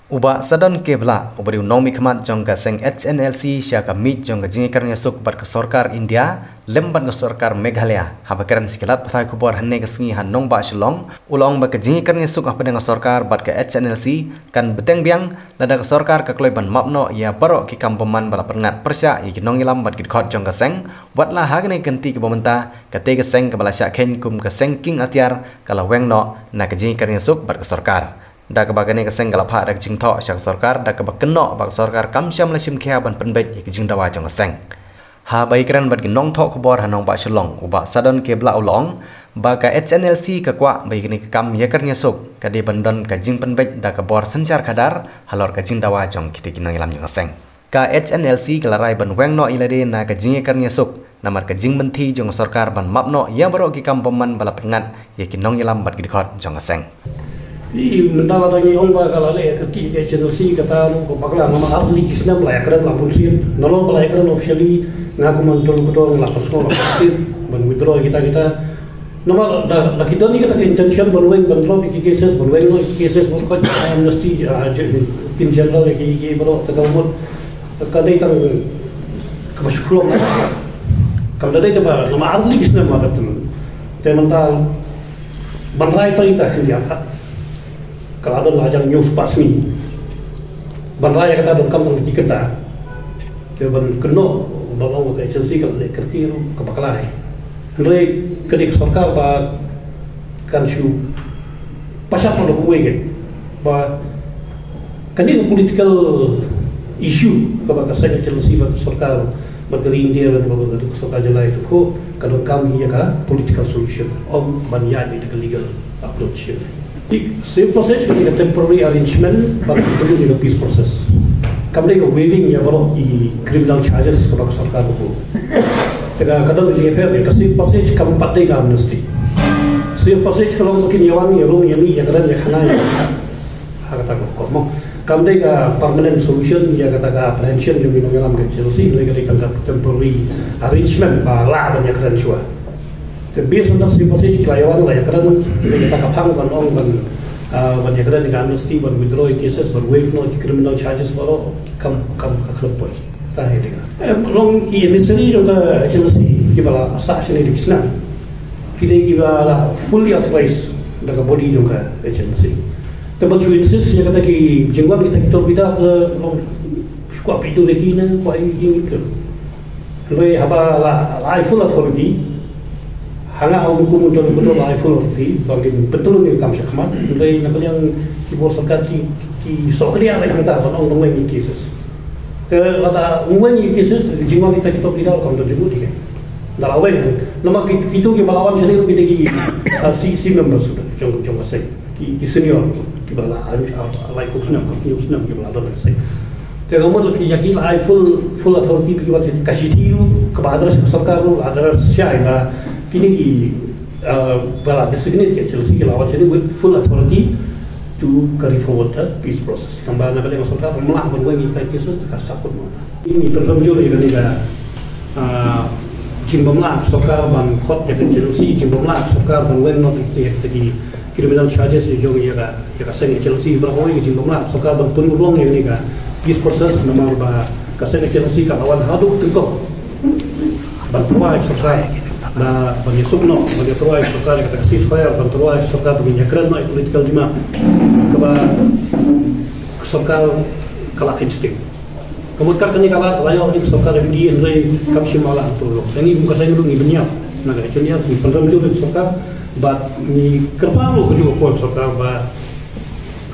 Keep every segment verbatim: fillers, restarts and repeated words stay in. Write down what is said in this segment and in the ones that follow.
U Bah Sadon K Blah, uba dei u nongmihkhmat jong ka seng H N L C sha ka miet jong ka jingïakren ïasuk bad ka sorkar India lem bad ka sorkar Meghalaya, haba kren sha ki lad pathai khubor hynne ka sngi ha Nongbah Shillong, u la ong ba ka jingïakren ïasuk hapdeng ka sorkar bad ka H N L C kan bteng biang lada ka sorkar ka kloi ban map noh ïa baroh ki kam bymman ba la pynngat pyrshah ïa ki nongïalam bad ki dkhot jong ka seng, wat la ha kane ka kynti kaba mynta, katei ka seng kaba la shah kheiñ kum ka seng king atiar ka la weng noh na ka jingïakren ïasuk bad ka sorkar. Da kaba kane ka seng ka la phah da ka jingthoh sha ka sorkar, da kaba kynnoh ba ka sorkar kam shym la shim khia ban pynbeit ïa ka jingdawa jong ka seng. Haba ïakren bad ki nongthoh khubor ha Nongbah Shillong, u Bah Sadon K Blah u la ong ba ka H N L C ka kwah ba ïa kane ka kam ïakren ïasuk ka dei ban don ka jingpynbeit da ka bor synshar khadar halor ka jingdawa jong kitei ki nongïalam jong ka seng. Ka H N L C ka la rai ban weng noh ïa lade na ka jingïakren ïasuk, namar ka jingmynthi jong ka sorkar ban map noh ïa baroh ki kam bymman ba la pynngat ïa ki nongïalam bad ki dkhot jong ka seng. Phi mynta lada ngi ong ba ka la leh ka ki ka H N L C, kata ruh ka bakla, namar artylli ki snem la ïakren la bun sien. Nalor ba la ïakren officially, nga kum u Doctor Khursheed la pynshong la bun sien ban withdraw kita kita. Namar da, da ki don ïa kata ka intention ban weng, ban drop ïa ki cases, ban weng noh ïa ki cases, ban khot amnesty, ah, in general ïa ki, ki baroh, te ka mut ka dei tang kaba shu khlong. Kam da dei tang ba, namar artylli ki snem la dep te mynta ban rai tang ita khyndiat ka la don la jan hynñiew spah sngi. Ban rai ïa kata donkam tang ki kynta. Te ban kynnoh ba long ka H N L C ka leh kyrkieh ruh ka bakla hi. Hynrei ka dei ka sorkar ba kan shu pynshah noh da kumwei kein. Ba kane ka political issue kaba ka seng H N L C bad ka sorkar bad ka ri India bad ka sorkar jylla ïa ka, ka donkam ïa ka political solution. Ym ban ïaid da ka legal approach. Safe passage ka dei ka temporary arrangement ba ka dei ka peace process. Kam dei ka waiving ïa baroh ki criminal charges kaba ka sorkar ka buh. Te ka, ka don ka jingïapher, ka safe passage kam pat dei ka amnesty. Safe passage ka long ba kin ïa wan ïa rung ïa mih ïa kren ïa khana ïa ha kata ka hukum. Kam dei ka permanent solution ïa kata ka apprehension jong ki nongïalam ka H N L C, ka dei tang ka temporary arrangement ba lah ban ïakren shuwa. Te based on that safe passage ki la ïa wan la ïakren, te kata ka phang ban ong ban, ah, ban ïakren ïa ka amnesty, ban withdraw ïa cases, ban waive noh ki criminal charges baroh, kam, kam ka khlem poi. Kata hi dei ka. Eh, long ki emissary jong ka H N L C kiba la sah shane da ki snem, ki dei kiba la fully authorized da ka body jong ka H N L C. Te ban shu insist ïa kata ki jingwan kita ki tor bida ka long shu kwah pyntu leki ne kwah ïa ki jingpyntu. Hynrei haba la, la ai full authority, ha nga ha u kum u Doctor Khursheed la ai full authority ba kin pyntlun ïa ka kam shakhmat. Hynrei na ka liang ki bor sorkar ki, ki sohkdiah leh hangta ban ong ban weng ïa ki cases. Te lada ym weng ïa ki cases, jingwan kita ki top leader kam don jingmut ïa ki. Da la weng. Namar ki, kito kiba la wan shane ruh ki dei ki, ah, C E C members jong, jong ka seng. Ki, ki senior, kiba la, ah, ah, laiphew snem, hynñiew snem kiba la don ha ka seng. Te ka mut ki, ïa ki la ai full, full authority ba ki wan shane. Ka shithi ruh, kaba address ka sorkar ruh, la address shai ba kine ki, ah, ba la designate ka H N L C ki la wan shane with full authority to carry forward the peace process. Tangba na ka liang ka sorkar ym lah ban weng ïa kita ki cases, te ka sahkut mo. Ngi pynrem jur ïa kane ka, ah, jingbymlah ka sorkar ban khot ïa ka H N L C, jingbymlah ka sorkar ban weng noh ïa kita ki criminal charges ïa jong ïa ka, ïa ka seng H N L C, baroh kawei ka jingbymlah ka sorkar ban pynurlong ïa kane ka peace process namar ba ka seng H N L C ka la wan haduh tyngkong ban tyrwa ïa ka sorkar, ban, ban ïasuk noh, ban ïatyrwa ïa ka sorkar ïa kata ka ceasefire, ban tyrwa ïa ka sorkar ban ïakren noh ïa ka political demand kaba ka sorkar ka la kheiñ sting. Ka mut ka kane ka la, la ïoh ïa ka sorkar M D A hynrei kam shym la pynurlong. Te ngi kum ka seng ruh ngi pynïap na ka H N L C, ngi pynrem jur ïa ka sorkar bad ngi kyrpad ruh kajuh ka por ïa ka sorkar ba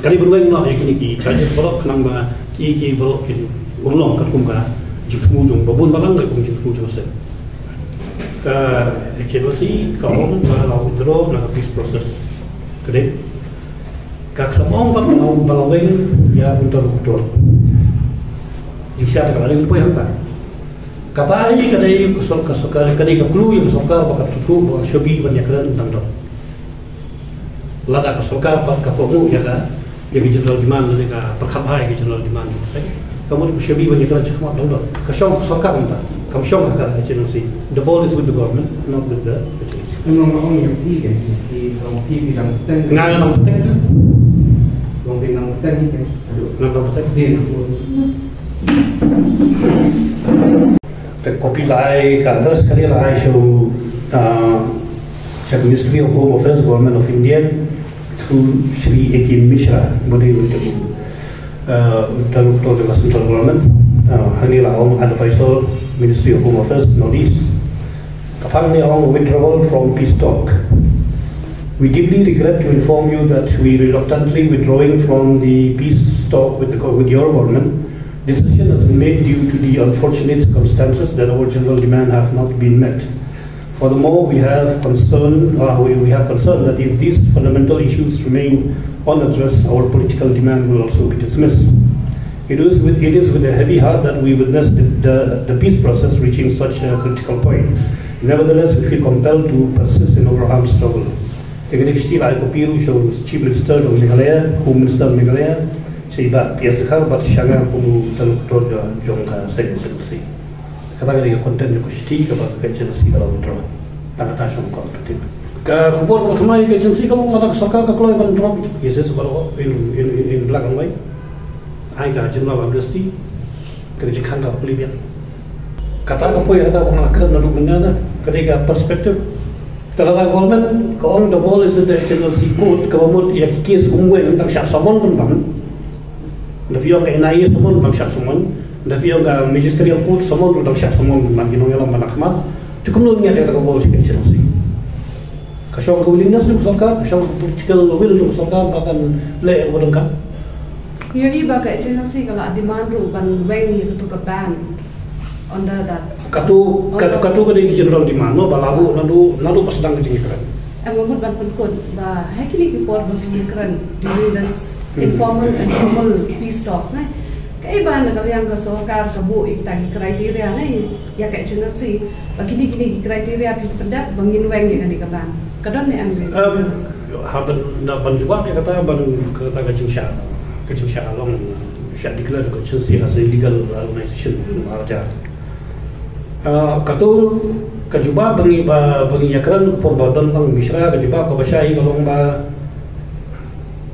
ka dei ban weng noh ïa kine ki charges baroh khnang ba ki, ki baroh kin urlong katkum ka jingthmu jong ba bun balang, katkum jingthmu jong ka seng. Ka H N L C ka ong ba la withdraw na ka peace process. Ka dei Ka khlem ong pat ba la, ba la weng ïa u interlocutor. Jingshisha te ka la dei poi hangta. Kata hi ka dei ka sor-, ka sor-, ka dei ka clue ïa ka sorkar ba ka sngewthuh ba ka shong ban ïakren dang don. Lada ka sorkar pat ka promote ïa ka, ïa ka general demand, lane ka pyrkhat bha ïa ka general demand. Ka mut ka shong ban ïakren shakhmat dang don. Ka shong ka sorkar mynta. Kam shong ha ka H N L C. The ball is with the government, not with the H N L C. Nga nga ong ïa phi kan, phi ong phi phi dang teng. Nga nga dang teng. Long phi dang Te copy la ai, ka address kane la ai sha u, ah, sha Ministry of Home Affairs, Government of India, through Shri A K Mishra, ba dei u, ah, interlocutor jong ka Central Government, ah, hangne la ong advisor, Ministry of Home Affairs, Northeast. Ka phang ne ong withdrawal from peace talk. We deeply regret to inform you that we reluctantly withdrawing from the peace talk with the, with your government. Decision has been made due to the unfortunate circumstances that our general demand have not been met. Furthermore, we have concern, uh, we, we have concern that if these fundamental issues remain unaddressed, our political demand will also be dismissed. It is with, it is with a heavy heart that we witness the, the, the peace process reaching such a critical point. Nevertheless, we feel compelled to persist in our armed struggle. Te kane ka shithi la ai copy ruh sha u Chief Minister of Meghalaya, Home Minister of Meghalaya, sha i Bah P S Dkhar, bad sha nga kum u interlocutor jong, jong ka seng H N L C. Kata ka dei ka content jong ka shithi kaba ka H N L C ka la withdraw. Tang kata shong ka Ka khubor kaba thymmai ka H N L C ka long lada ka sorkar ka kloi ban drop ki cases baroh in, in, in, in black and white. Ai ka general amnesty, ka jingkhang ka pule biang. Kata ka poi kata ba nga kren naduh mynne, ka dei ka perspective. Te lada government ka ong the ball is in the H N L C court, kaba mut ïa ki case kumwei tang shah summon pynban. Da phi ong ka N I A summon, tang shah summon. Da phi ong ka magisterial court summon, tang shah summon pynban, ki nongïalam ba na khmat. Te kumno ngi ïa ka ball sha ka H N L C. Ka shong ka willingness jong ka sorkar, ka shong ka political will jong ka sorkar ba kan leh ïa kaba donkam. Ïohi ba ka H N L C ka la demand ruh ban weng ïa katu ka ban under that. Katu, katu, katu ka dei ka general demand, no, ba la buh naduh, naduh ba sdang ka jingïakren. Em, nga mut ban pynkut ba ha kine ki por ba phi ïakren during this informal, informal peace talk, ne? Kaei ba na ka liang ka sorkar ka buh ïa kita ki criteria, ne? Ïa ka H N L C, ba kine, kine ki criteria phi pyndep ba ngin weng ïa kane ka ban. Ka don ne em? Em, ha ban, na ban jubab ïa kata ban, kata ka jingshah, ka jingshah long, shah declare ka H N L C as a legal organization, ar hajar. Ah, katu ka jubab ba ngi, ba, ba ngi ïakren por ba don tang Mishra, ka jubab kaba shai ka long ba,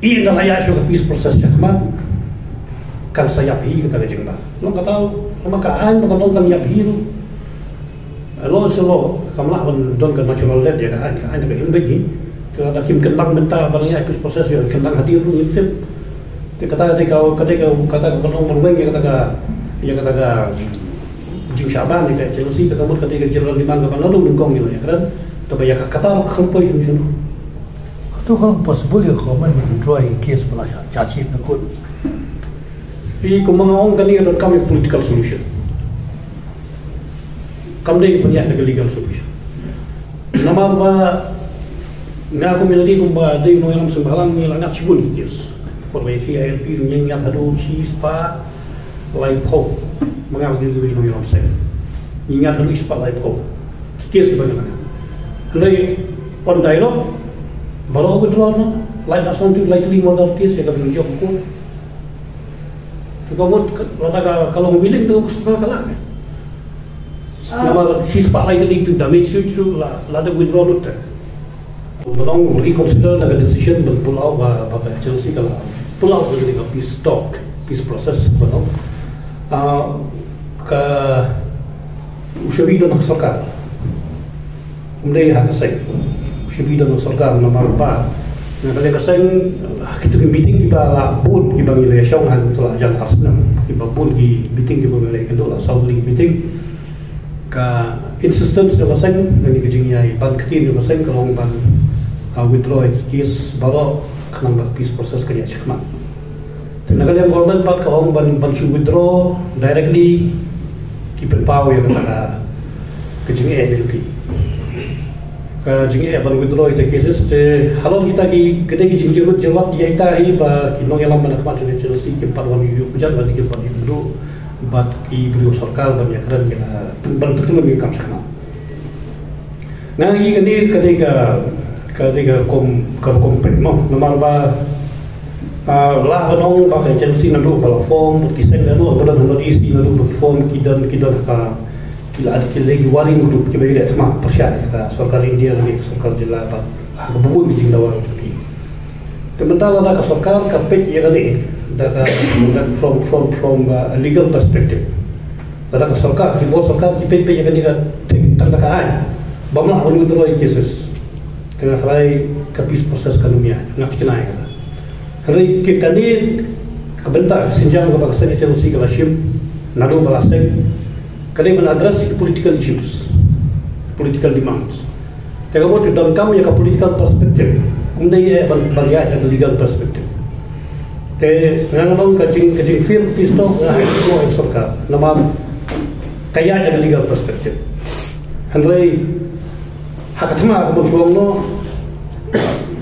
i ynda la ïa shuh ka peace process shakhmat, kan sa ïap hi kata ka jingba. Long kata, long ka aiñ ba kan long kan ïap hi ruh. Law is a law, kam lah ban don ka natural death ïa ka aiñ, ka aiñ ka im beit hi. Te lada kim kyndang mynta ban ïa peace process ïa kyndang hadien ruh ngim tip. Te kata dei ka, ka dei ka, kata ka ban ong ban weng ïa kata ka, ïa kata ka jingshah ban ïa ka H N L C, te ka mut ka dei ka general demand kaba naduh nyngkong ngi la ïakren. Te ba ïa ka kata ruh ka khlem poi shuh shuh. Katu ka long possible ïa ka government ban withdraw ïa ka case ba la shah charge sheet na court. Phi kumba nga ong kane ka donkam ïa political solution. Kam dei ban ïa da ka legal solution. Namar ba nga kum ïa lade kumba dei u nongïalam seng bhalang ngi la ngat shibun ki case. Por ba ïa ki I L P ngi ngat haduh shispah laiphew. Ma nga dei u nongïalam seng. Ngi ngat haduh shispah laiphew. Ki case kiba ngi la ngat. Hynrei on dialogue baroh withdraw noh. Lai na song tu lai tli murder case ïa ka ban jop court. Te ka mut ka, lada ka, ka long willing te ka sorkar ka lah. Ah. Namar shispah lai tylli tu damage shuh shuh la, lada withdraw lut te. Ba long reconsider na ka decision ban pull out ba, ba ka H N L C ka la pull out na ka peace talk, peace process ba long. Ah, ka u shabi don ha ka sorkar. Um dei ha ka seng. Shabi don ha ka sorkar namar ba na ka liang ka seng, ha kitu ki meeting kiba la bun kiba ngi la shong ha kitu la jan ar snem. Kiba bun ki meeting kiba ngi la ïakynduh la saw tylli ki meeting. Ka insistence jong ka seng, na ka jingïai ban ktien jong ka seng ka long ban, ah, withdraw ïa ki case baroh khnang ba ka peace process kan ïa shah khmat. Te na ka liang government pat ka ong ban, ban shu withdraw directly, ki pynpaw ïa kata ka, ka jingeh jong ki. Ka jingeh ban withdraw ïa kita ki cases te halor kita ki, kita ki jingjyrwat jyrwat ïa ita hi ba ki nongïalam ba na khmat jong ka H N L C kim pat wan ïuh ïuh kjat bad kim pat ïuh kynduh bad ki briew sorkar ban ïakren ïa ka, ban pyntlun ïa ka kam shah khmat. Nga ngi kane ka dei ka, ka dei ka rukom, ka rukom peit mo. Namar ba, ah, lah ban ong ba ka H N L C naduh ba la form, ki seng lano ba don ha North East naduh ba ki form, ki don, ki don ka, ki la, ki la ki warring group kiba ïaleh thma pyrshah ïa ka sorkar India lane ka sorkar jylla bad ha kaba bun ki jingdawa jong ki. Te mynta lada ka sorkar ka peit ïa kane da ka, da from, from, from, uh, a legal perspective. Lada ka sorkar, ki bor sorkar ki peit, peit ïa kane ka thik tang da ka aiñ ba ym lah ban withdraw ïa ki cases. Te nga tharai ka peace process kan ym ïaid, nga thikna ïa kata. Hynrei kane ka bynta, ka sienjam kaba ka seng H N O C ka la shim naduh ba la seng, ka dei ban address ïa ki political issues, political demands. Te ka mut donkam ïa ka political perspective, ym dei eh ban, ban ïaid da ka legal perspective. Te nga, nga ong ka jing, ka jingfail peace talk nga hap ïa ka sorkar namar ka ïaid da ka legal perspective. Hynrei ha ka thma ka bun shuh noh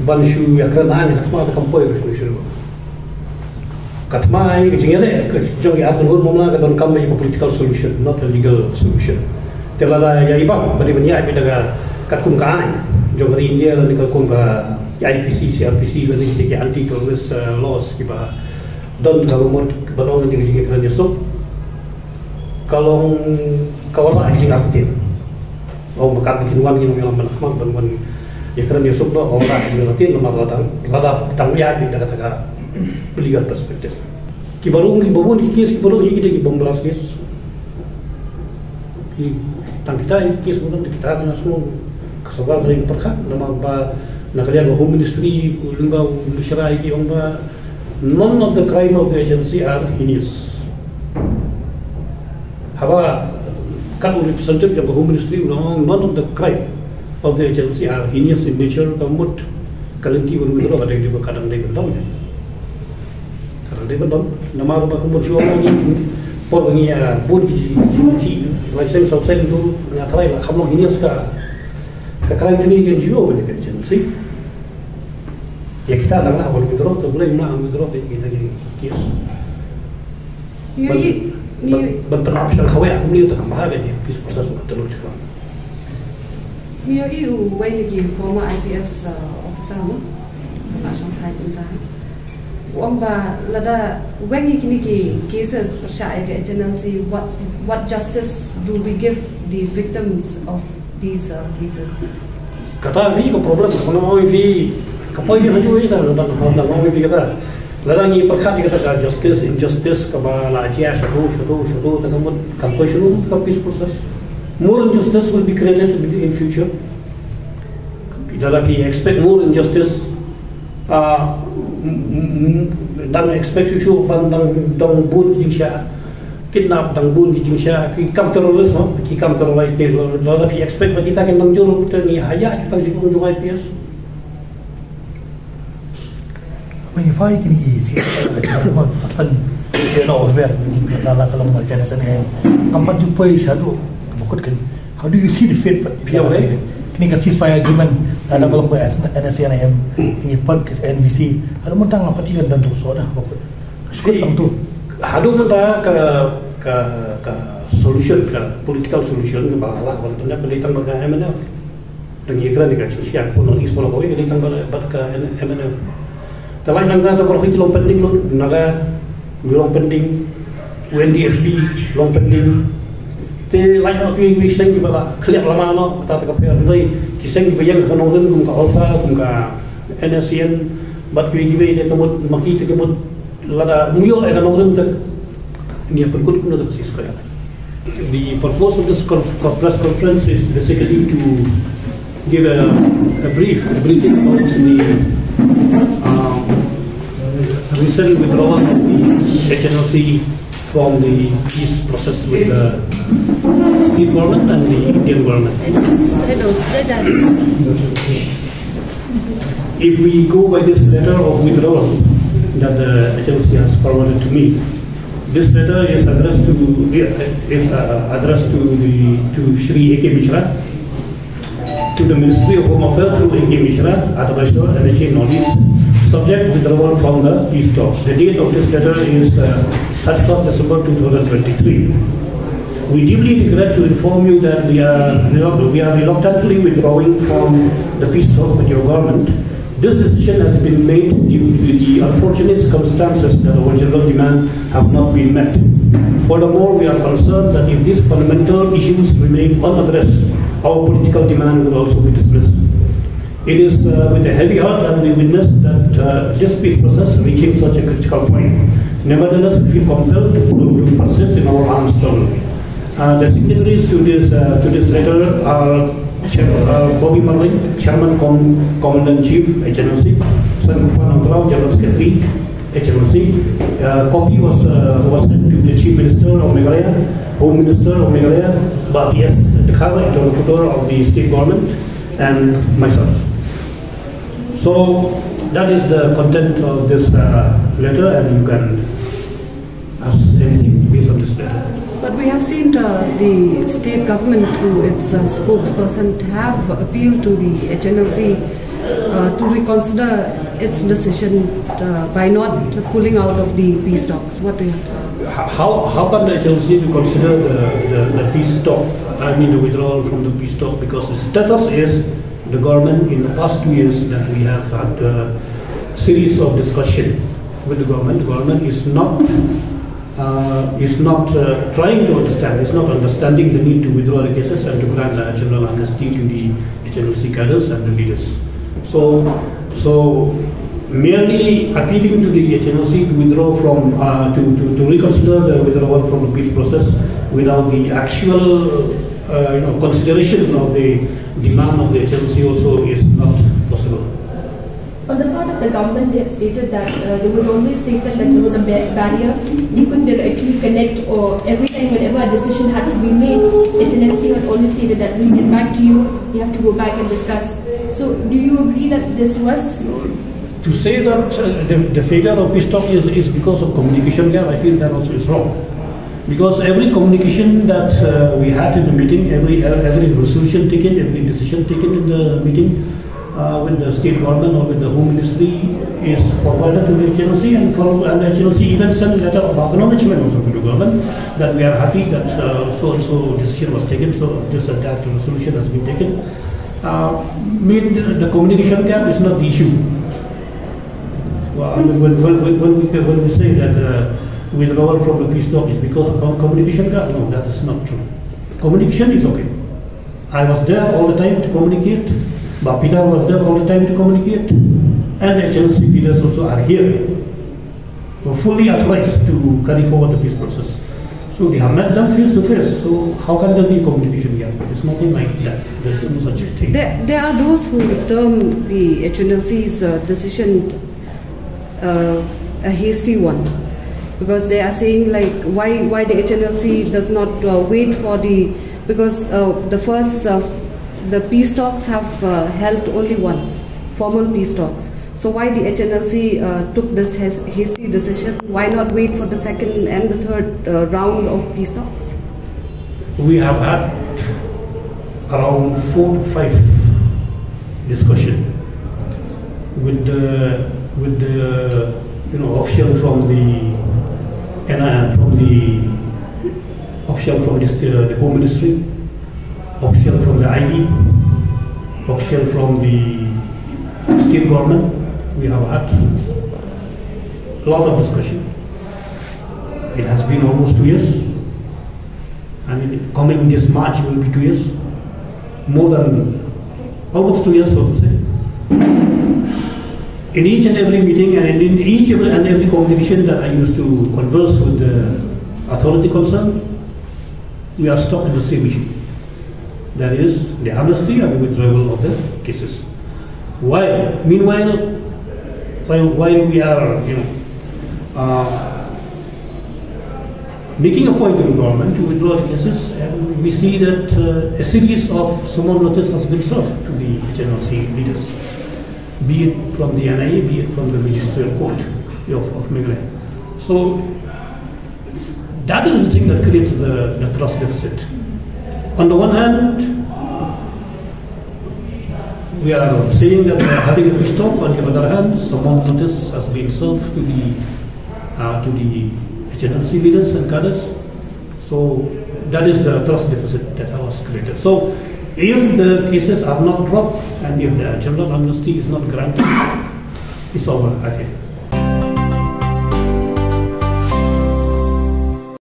ban shu ïakren aiñ ha ka thma, te kam poi resolution. Ka thma ïa ka jingïaleh ka jong ki ar kynhun, mano ka donkam ïa ka political solution, not a legal solution. Te lada ïa i bang ba dei ban ïaid beit da ka katkum ka aiñ jong ka ri India lane katkum ka I P C, C R P C lane kita ki anti terrorist, uh, laws kiba don, ka long mut ba long ïa ka jingïakren ïasuk, ka long ka wanrah ïa ka jingartatien. Ong ba katba kin wan, ngin ym ïalam ban khmat ban wan ïakren ïasuk, doh ong ba kin ïa ka tin namar la dang, la dang ïaid beit da kata ka legal perspective. Kiba rung, kiba bun ki case kiba rung hi ki dei ki bomb blast case. Ki tang kita hi ki case ba rung, kita tang sngewbha ka sorkar ka dei pyrkhat namar ba na ka liang ka Home Ministry, lyngba u Mishra hi ki ong ba none of the crime of the H N O C are heinous. Haba kat u representative jong ka Home Ministry u la ong, none of the crime of the H N O C are heinous in nature, ka mut ka lynti ban withdraw ka dei, ka dang dei ban don. Ka dang dei ban don. Namar ba kumba shu ong, por ba ngi, ah, bun ki, ki, ki, lai seng saw seng tu, nga tharai la kham long heinous ka, ka crime jong ngi, N G O ban ïa ka H N O C. Ïa kita dang lah ban withdraw, te balei ym lah ban withdraw ïa kita ki case. Ïa, ban, ïa, ban, ïa, ban pynap sha kawei kumne te kam bha, ban ïa peace process ban kynnoh sha kawei. Ïa, ïa, uwei na ki former I P S, uh, officer mo, ba shong thait mynta, u ong ba lada weng ïa kine ki cases pyrshah ïa ka H N L C, what, what justice do we give the victims of these, uh, cases? Kata hi ka problem, kaba nga ong ïa phi, ka poi hi ha juh hi, kata, kata, kata, nga ong ïa phi kata. Lada ngi pyrkhat ïa kata ka justice, injustice, kaba la jia shaduh, shaduh, shaduh, te ka mut kan poi shaduh ka peace process. More injustice will be created in, in future. Lada phi expect more injustice, ah, m-, m-, m-, dang expect shuh shuh ban dang, dang bun ki jingshah kidnap, dang bun ki jingshah, ki kam terrorist, no? Ki kam terrorist, ki, lada phi expect ba kita kin nang jur, te ngi haya kita jingong jong I P S. When you fight kini ki si, asan, you know, wer, la, la, ka long ka N S C N M, kam pat ju poi shaduh, ka ba kut kan. How do you see the fate? Phi ong, eh? Kini ka ceasefire agreement, la, la, ka long ka N S C N M, kini pat ka N V C. Haduh mynta ngam pat i don tu soh da, ba kut. Skut tang tu. Haduh mynta ka, ka, ka solution, ka political solution, ka ba la, ban pyndep, ka dei tang ba ka M N F. Dang ïakren ïa ka jingshisha, pynlong is pynlong kawei ka dei tang bad, bad ka N-, M N F. Te lait nangta te baroh ki long pending lut, Naga, ki long pending, U N D F B, long pending. Te lait noh kiwei kiwei ki seng kiba la khlieh lama noh, kata te ka pher, hynrei ki seng kiba ïeng ha ka nongrim kum ka Alpha, kum ka N S C N, bad kiwei kiwei te ka mut, ma ki te ka mut, lada ym ïoh ïa ka nongrim te ngi pynkhih kumno da ka ceasefire. The purpose of this conf-, conf-, press conference is basically to give a, a brief, a briefing about the, um, recent withdrawal of the H N L C from the peace process with the state government and the Indian government. Hello, Sir. If we go by this letter of withdrawal that the H N L C has forwarded to me, this letter is addressed to, is, uh, addressed to the, to Shri A K Mishra, to the Ministry of Home Affairs through A K Mishra, Advisor, N H A Northeast, subject withdrawal from the peace talks. The date of this letter is, uh, thirty-first December two thousand twenty-three. We deeply regret to inform you that we are relu-, we are reluctantly withdrawing from the peace talk with your government. This decision has been made due to the unfortunate circumstances that our general demand have not been met. Furthermore, we are concerned that if these fundamental issues remain unaddressed, our political demand will also be dismissed. It is uh, with a heavy heart that we witness that uh, this peace process reaching such a critical point. Nevertheless, we feel compelled to, to persist in our armed struggle. Uh, the signatories to this uh, to this letter are Chair, uh, Bobby Marling, Chairman Com Commandant Chief, H N L C, Sir Rupa Nangtaraw, General Secretary, H N L C. Uh, copy was uh, was sent to the Chief Minister of Meghalaya, Home Minister of Meghalaya, Bah B S Dkhar, interlocutor of the state government, and myself. So that is the content of this uh, letter, and you can ask anything based on this letter. But we have seen uh, the state government, through its uh, spokesperson, have appealed to the H N L C uh, to reconsider its decision uh, by not pulling out of the peace talks. What do you have to say? How, how can the H N L C reconsider the, the, the peace talk? I mean, the withdrawal from the peace talk, because the status is the government in the past two years that we have had a series of discussion with the government. The government is not uh, is not uh, trying to understand, is not understanding the need to withdraw the cases and to grant the general amnesty to the H N L C cadres and the leaders. So, so merely appealing to the H N L C to withdraw from, uh, to, to, to reconsider the withdrawal from the peace process without the actual, uh, you know, consideration of the demand of the H N L C also is not possible. On the part of the government, they had stated that uh, there was always, they felt that there was a ba- barrier. They couldn't directly connect, or every time, whenever a decision had to be made, H N L C had always stated that we'll get back to you, we have to go back and discuss. So, do you agree that this was To say that uh, the, the failure of peace talk is, is because of communication gap, I feel that also is wrong. Because every communication that uh, we had in the meeting, every every resolution taken, every decision taken in the meeting uh, with the state government or with the home ministry is forwarded to the H N L C, and, for, and the H N L C even sent a letter of acknowledgement also to the government that we are happy that uh, so and so decision was taken, so this and that resolution has been taken. Uh, mean the communication gap is not the issue. Well, I mean, when, when, when, when, we, when we say that uh, withdrawal from the peace talk is because of communication gap, no, that is not true. Communication is okay. I was there all the time to communicate. Bapidar was there all the time to communicate. And the H N L C leaders also are here. Were fully authorized to carry forward the peace process. So they have met them face to face. So how can there be a communication gap? It's nothing like that. There's no such thing. There, there are those who term the H N L C's uh, decision uh, a hasty one, because they are saying, like, why why the H N L C does not uh, wait for the, because uh, the first uh, the peace talks have uh, held only once, formal peace talks. So why the H N L C uh, took this has- hasty decision? Why not wait for the second and the third uh, round of peace talks? We have had around four to five discussion with the with the you know official from the N I M, from the official from this, uh, the Home Ministry, official from the I B, official from the state government. We have had a lot of discussion. It has been almost two years. I mean, coming this March will be two years, more than almost two years, so to say. In each and every meeting and in each and every communication that I used to converse with the authority concerned, we are stuck in the same issue. That is the amnesty and the withdrawal of the cases. While, meanwhile, while, while we are, you know, uh, making a point to the government to withdraw the cases, and we see that uh, a series of summon notice has been served to the H N L C leaders, be it from the N I A, be it from the magisterial court of, of Meghalaya. So that is the thing that creates the, the trust deficit. On the one hand, we are saying that we are having a peace talk. On the other hand, summon notice has been served to the uh, to the H N L C leaders and cadres. So that is the trust deficit that was created. So if the cases are not dropped and if the general amnesty is not granted, it's over, I think.